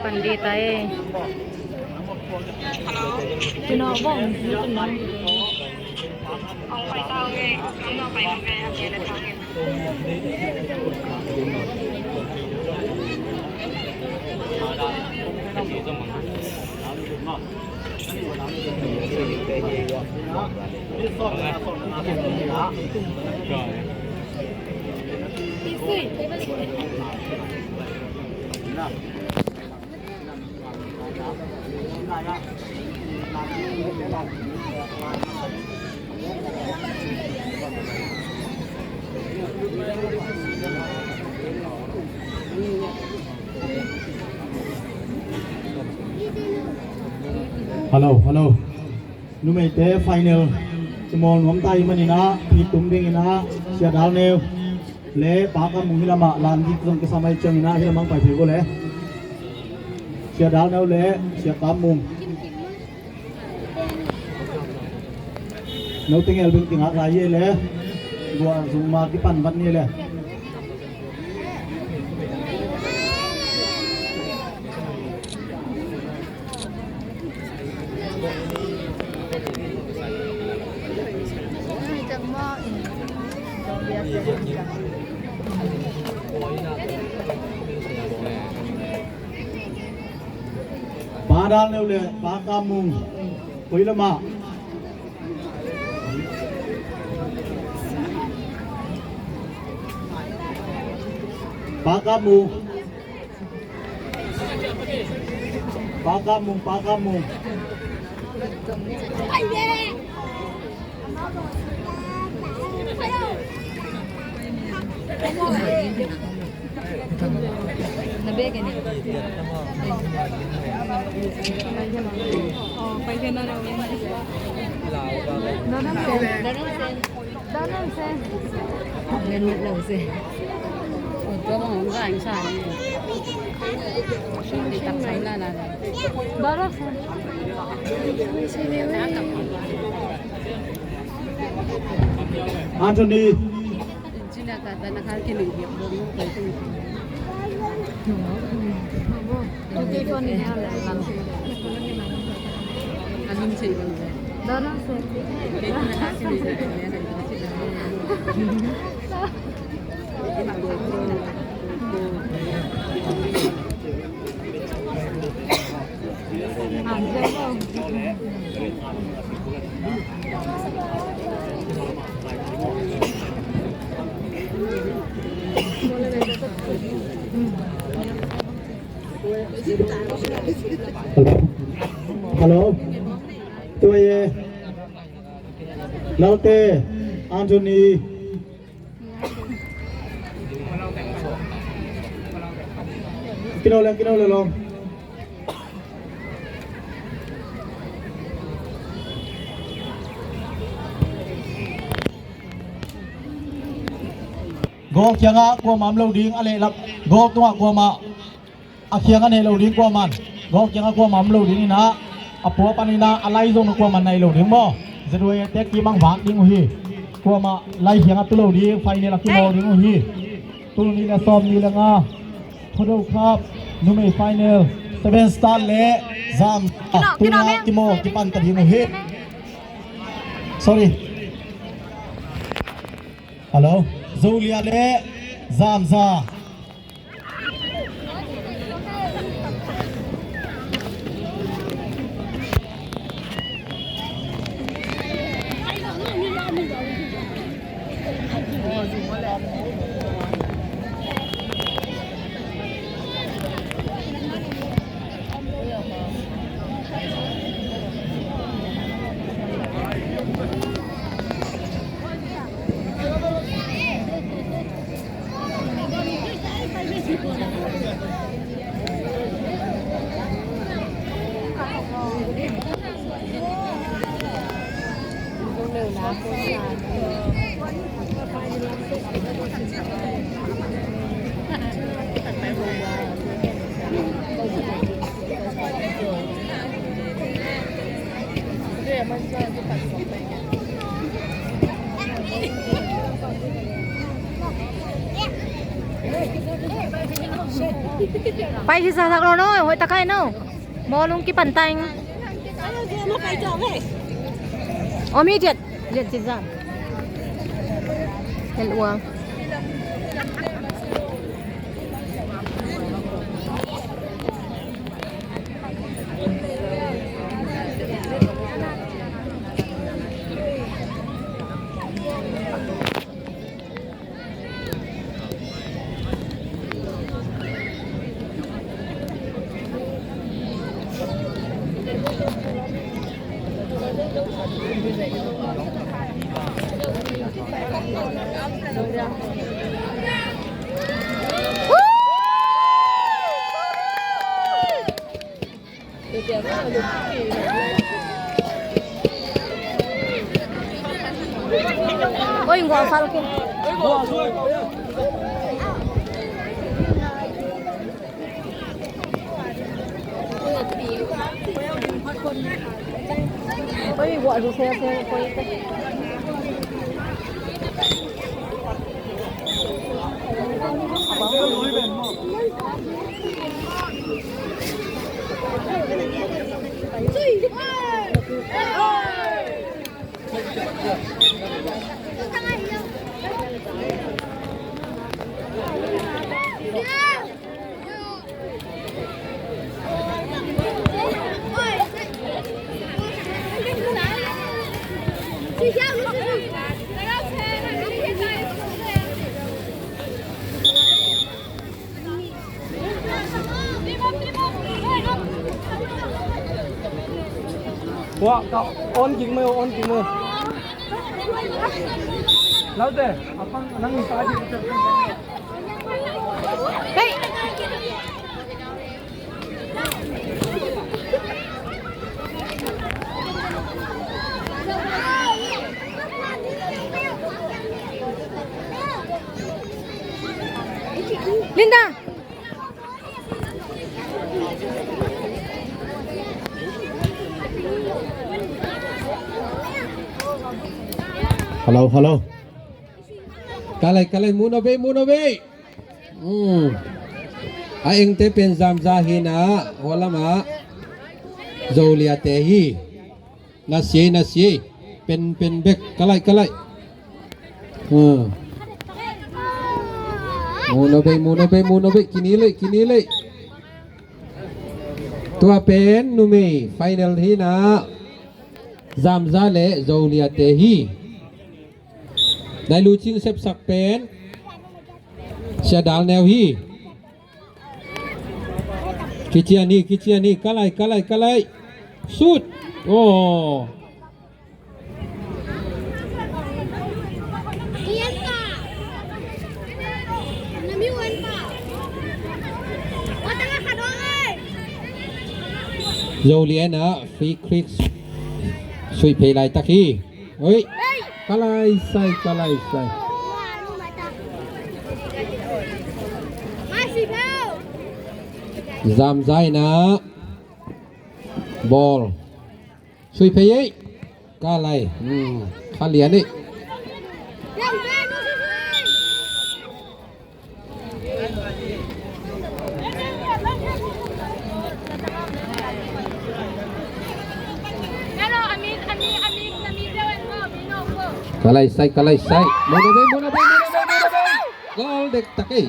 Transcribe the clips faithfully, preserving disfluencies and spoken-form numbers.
Pandi tai. Hello, hello. Numeite final i mawl nuam ta ahih manin ah, phi tum dingin ah, Sia Dal Neu le Pa Kam Mung hi lamah lam ding zong kisam ahih ciangin ah, hi lamah hong pai phei uh le. Sia Dal Neu le Sia Kam Mung. Note ngel beng kingak lai hi le. Gua zung ma kipan vat ni le. Pa Dal Neu le Pa Kam Mung. Koi lamah. Pa Kam Mung. Pa Kam Mung, Pa Kam Mung. Na bek ni. Oh, pai kena na. Danang sen. Danang sen. Danang sen. Danang lo se. Tua bang hong ka ang sa ni. Danang sen. Anthony. Hello. Hello. Tua ye. Laute. Anthony. Kino le, kino le long. Gol kiangah kuamah om lo ding, a lehlak gol tungah kuamah a khiang a nei lo ding kuaman, gol kiangah kuamah om lo ding inah, a pua paninah a lai zong kuaman nei lo ding maw? Zeduai tek kimang vak ding uh hi. Kuamah lai khiangah tu lo ding, final a kimawl ding uh hi. Tul nih le sawm nih le nga Khuado Cup numei final, Seven Star le Zam, tuna kimawl kipan ta ding uh hi. Sorry. Hello. Zolia le Zamza. Pai hi sa sak lo no, hoih takai no. Bawlung kipan taing. Om hi diat, diat cin zam. Hel uang. Oi, ngua fal ke. Oi, ngua du se se koi te. Wah, ka on kik mai, on kik mai. Laute, apang nang sa di. Hey. Linda. Hello, hello. Kalai, kalai, muno bei, muno bei. Hmm. A engte pen Zamza hi na, hualama Zoliate hi. Na siei, na siei. Pen, pen bek. Kalai, kalai. Hmm. Muno bei, muno bei, muno bei. Kini lei, kini lei. Tua pen numei final hi na, Zamza le Zoliate hi. Nai lu cing sepsak pen Sia Dal Neu hi. Kician hi, kician hi. Kalai, kalai, kalai. Sut. Oh. Zoliate na free kick suih phei laitak hi. Oi. Kalai sai, kalai sai. Zamza na. Ball. Suih phei ei. Kalai. Hmm. Kha lian ei. Kalai sai, kalai sai. Muna bei, muna bei, muna bei, muna bei. Goal dektak ei.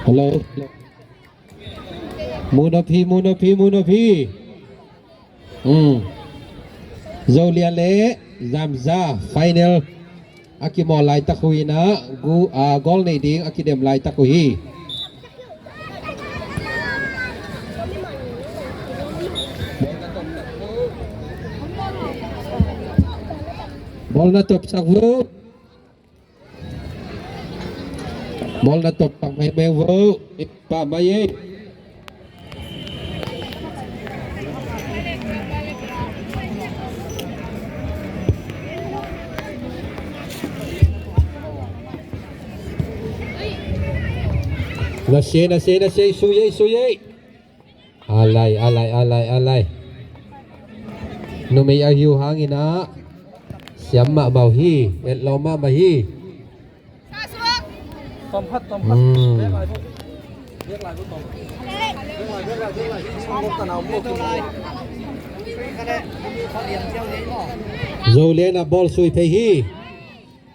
Hello. Mun a phi, mun a phi, mun a phi. Um. Zolia le Zamza final a kimawl laitak uh hi na, gu-, a, goal nei ding a kidem laitak uh hi. Ball na topsak uh. Ball na topsak mai mai uh. Pah mai ei. Na se, na se, na se, sui ei, sui ei. A lai, a lai, a lai, a lai. Numei a hi uh hangin ah siam mahmah uh hi, etlawm mahmah hi. Tom khat, tom khat. Hmm. Zolia in ah bawl sui phei hi.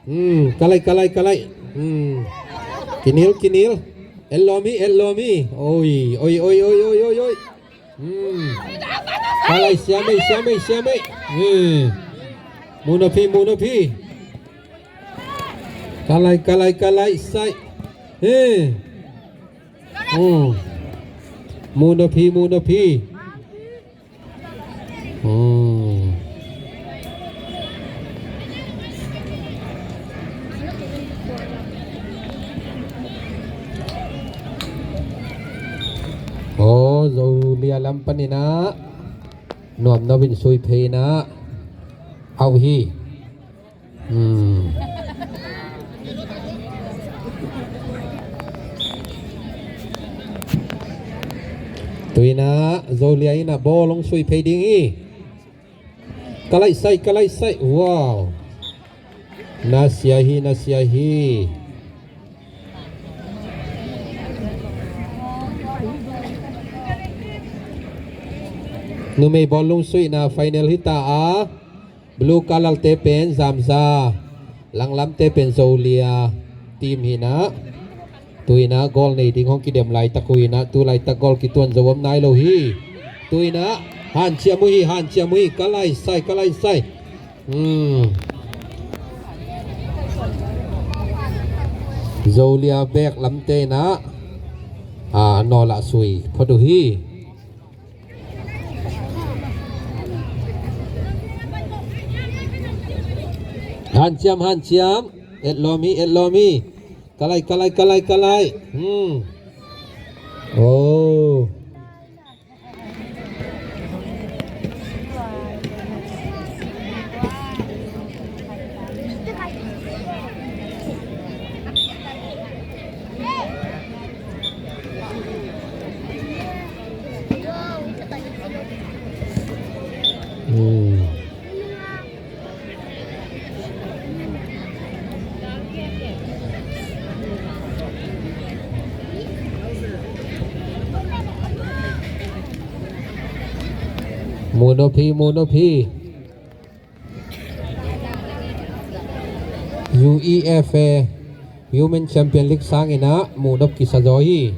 Hmm, ka lai, ka lai, ka lai. Hmm. Kinil, kinil. Etlawm hi, etlawm hi. Oi, oi, oi. Hmm. Ka lai, siam ei, siam ei, siam ei. Hmm. Mu nop hi, mu nop hi. Ka lai, ka lai, ka lai, sai. Hmm. Hmm. Mu nop hi, mu nop hi. Hmm. Aw, Zolia lam panin ah nuam nop in sui phei in ah au hi. Hmm. Tu in ah Zolia in ah bawl hong sui phei ding hi. Ka lai sai, ka lai sai. Wow. Na sia hi, na sia hi. Numei bawlung suihna final hi ta a. Blue color te pen Zamza, langlam te pen Zolia team hi in ah. Tu in ah goal nei ding hong kidem laitak uh hi in ah, tu laitak goal kituan zo om nai lo hi. Tu in ah hanciam uh hi, hanciam uh hi, ka lai sai, ka lai sai. Hmm. Zolia bek lamte in ah, a, nawl ah sui phot uh hi. Hanciam, hanciam. Etlawm hi, etlawm hi. Ka lai, ka lai, ka lai, ka lai. Hmm. Oh. Hmm. Mu nop hi, mu nop hi. U E F A Women Champion League sangin ah mu nop kisa zaw hi.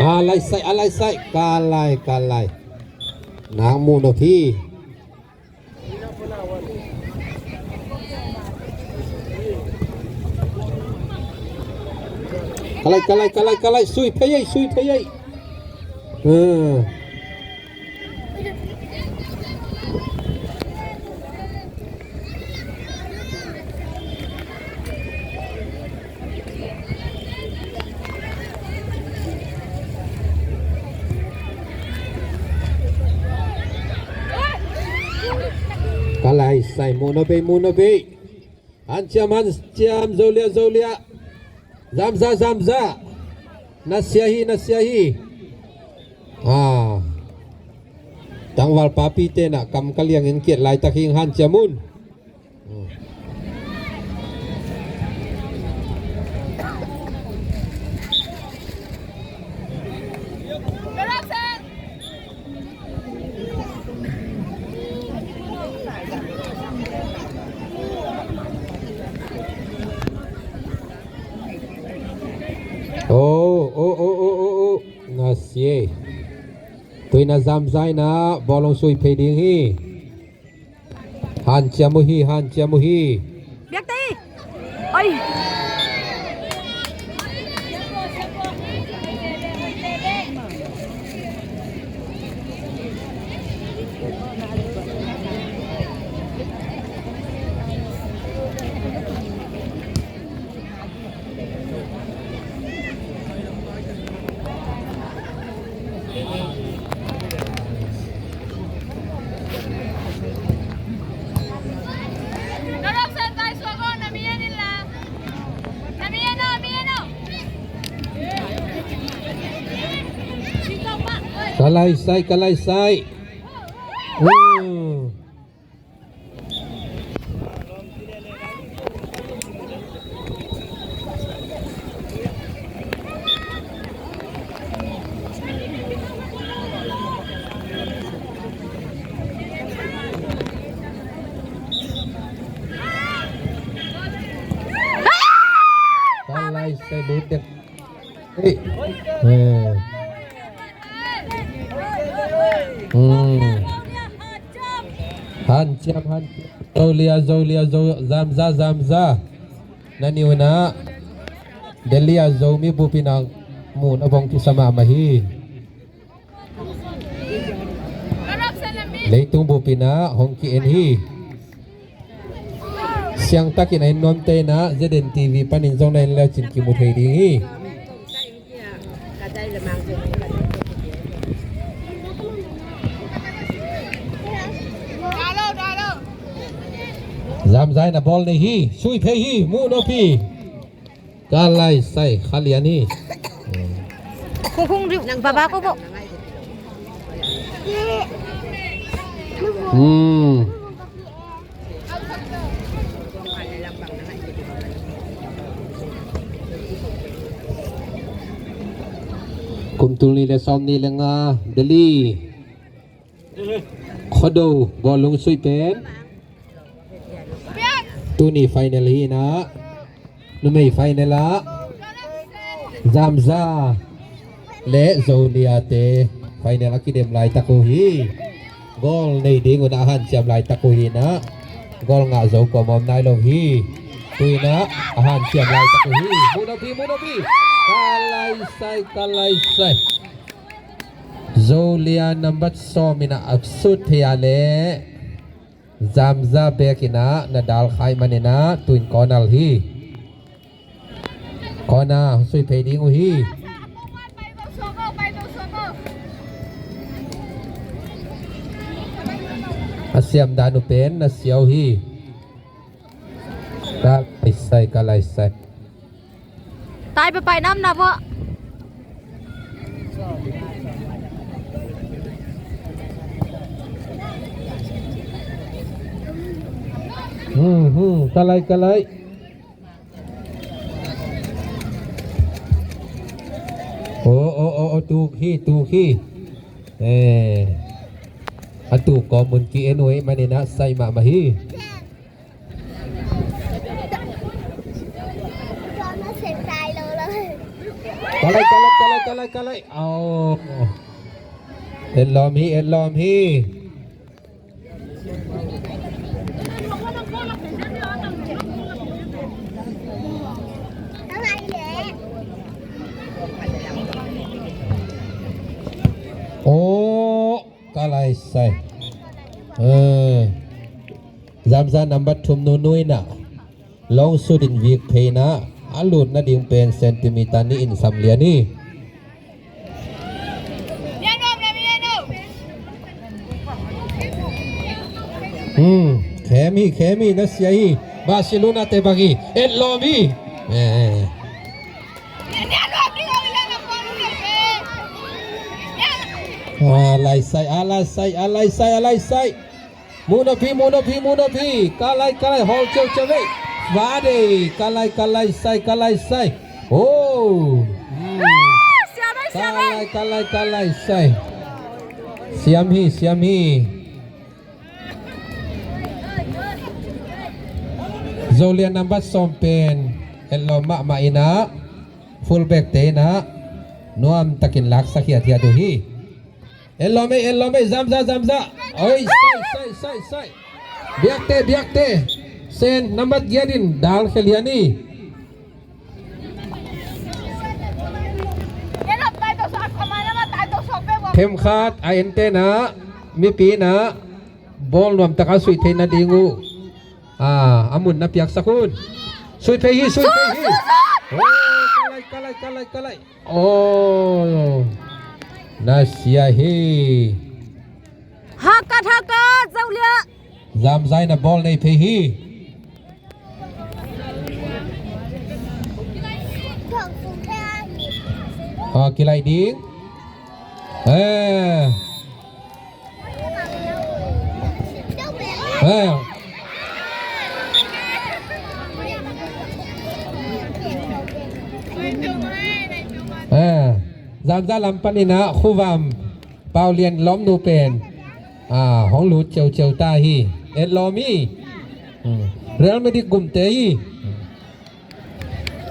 A lai sai, a lai sai. Ka lai, ka lai. Nang mu nop hi. Ka lai, ka lai, ka lai, ka lai. Sui phei ei, sui phei ei. Hmm. Ka lai sai, mu nop ei, mu nop ei. Hanciam, hanciam, Zolia, Zolia. Zamza, Zamza. Na sia hi, na sia hi. Ah. Tangval papi te in ah kam ka liangin kiat laitak hi, hanciam un. Oh, oh, oh, oh, oh, oh. Na sia. Tu in ah Zamza in ah bawlung sui phei ding hi. Hanciam uh hi, hanciam uh hi. Biak tei. Oi. Ka lai sai, ka lai sai. Uh. Ka lai sai, lut dek. Hey. Eh. Hmm. Hanciam, hanciam. Zolia, Zolia, Zo-, Zamza, Zamza. Na niu na. Delhi a Zomi bup in a muhna bang kisa mahmah hi. Leitung bup in a hong ki-en hi. Siangtakin a en nuamte in a Z N T V panin zong na en le cin kimu thei ding hi. Zamza in a bawl nei hi, sui phei hi, muh nop hi. Ka lai sai, kha lian hi. Kung kung riu, baba ko bo. Hmm. Kum tul nih le sawm nih le nga, Delhi. Khuado, Bawlung Sui pen. Tuni final hi na. Numei final ah Zamza le Zolia te final a kidem laitak uh hi. Goal nei ding un a hanciam laitak uh hi na. Goal ngah zo kuamah om nai lo hi. Tuina a hanciam laitak uh hi. Muh nop hi, muh nop hi. Ka lai sai, ka lai sai. Zolia nambat sawm in a sut thei a le Zamza bek in a na dal khai man in a tuin corner hi. Corner sui phei ding uh hi. A siam dan uh pen na siau hi. Ka lai sai, ka lai sai. Tai pa pai nam na bo. Hmm, hmm, ka lai, ka lai. Oh, oh, oh, oh, tuk hi, tuk hi. Eh. A tuk kawm mun ki-en uh hi, man in a sai mahmah hi. Ka lai, ka lai, ka lai, ka lai, ka lai. Oh. Et lawm hi, et lawm hi. Oh, ka lai sai. Eh. Zamza nambat thum Nunui na. Long sut in vik phei na, a lut nading pen centimeter nih in sam lian hi. Hmm, khem hi, khem hi, na sia hi. Barcelona te bang hi, et lawm hi. Eh. A lai sai, a lai sai, a lai sai, a lai sai. Muh nop hi, muh nop hi, muh nop hi. Ka lai, ka lai, hawl ciauciau ve. Vade, ka lai, ka lai sai, ka lai sai. Oh. Hmm. Ka lai, ka lai, ka lai sai. Siam hi, siam hi. Zolia nambat sawm pen et lawm mahmah in a, fullback te in a nuam takin laksak hiathiat uh hi. Et lawm ei, et lawm ei, Zamza, Zamza. Oi, sai, sai, sai, sai. Biakte, biakte. Sen, nambat giat in dal khia lian hi. Themkhat a ente na, mipi na, bawl nuam taka suih theih nading uh. Ah, a mun na piaksak un. Suih phei hi, suih phei hi. Oh, ka lai, ka lai, ka lai, ka lai. Oh, na sia hi. Hakat, hakat, Zolia. Zamza in a bawl nei phei hi. Ah, kilai ding. Eh. Eh. Eh. Zamza lam panin ah Khuvam Paulian lawmnu pen, ah, hong lut ciauciau ta hi. Etlawm hi. Hmm. Real Madrid gumte hi.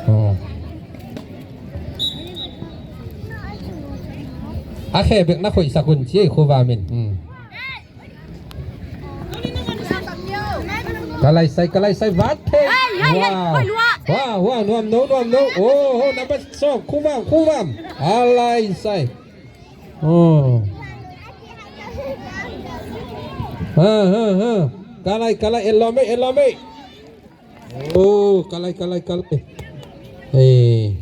Hmm. A khe bek na khoihsak un ci ei Khuvam in. Hmm. Ka laisai, ka laisai, vat phei. Hei, hei, hei, wow. Hoi lua. Wow, wow, nuam no, nuam no. Oh, oh, number sawm, Khuvam, Khuvam. A laisai. Oh. Ha, ha, ha. Ka lai, ka lai, etlawm ei, etlawm ei. Oh, ka lai, ka lai, ka lai. Hey.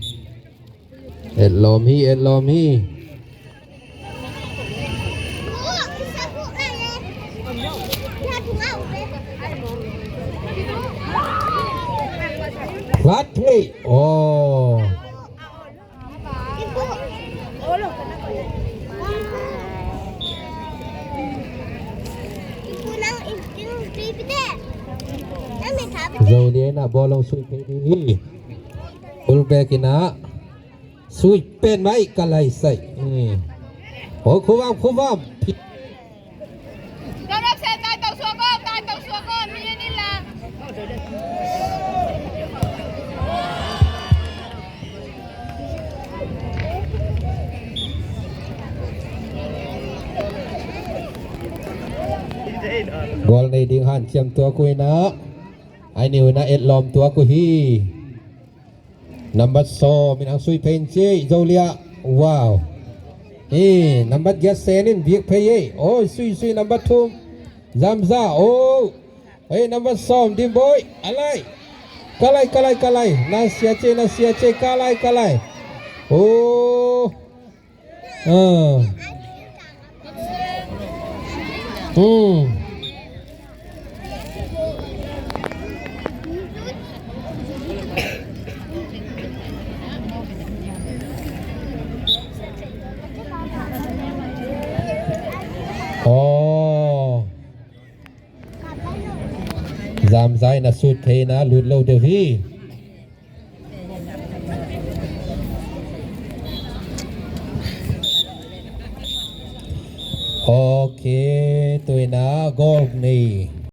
Etlawm hi, etlawm hi. Vat phei. Oh. Zo lian ah bawlung sui phei ding hi. Fullback in ah sui pen mai ka laisai. Hmm. Oh, Khuvam, Khuvam. Goal nei ding hanciam tuak uh in ah, ai niu in ah etlawm tuak uh hi. Number sawm in hong sui phei in ci ei, Zo lian. Wow. Eh, number giat Sen in biak phei ei. Oh, sui, sui, number thum. Zamza, oh. Hey, number sawm, Dimboi. A lai. Ka lai, ka lai, ka lai. Na sia ci ei, na sia ci ei, ka lai, ka lai. Oh. Ah. Hmm. Oh. Zamza in a sut phei in ah lut lo deuh hi. Ok, tu in ah goal nei.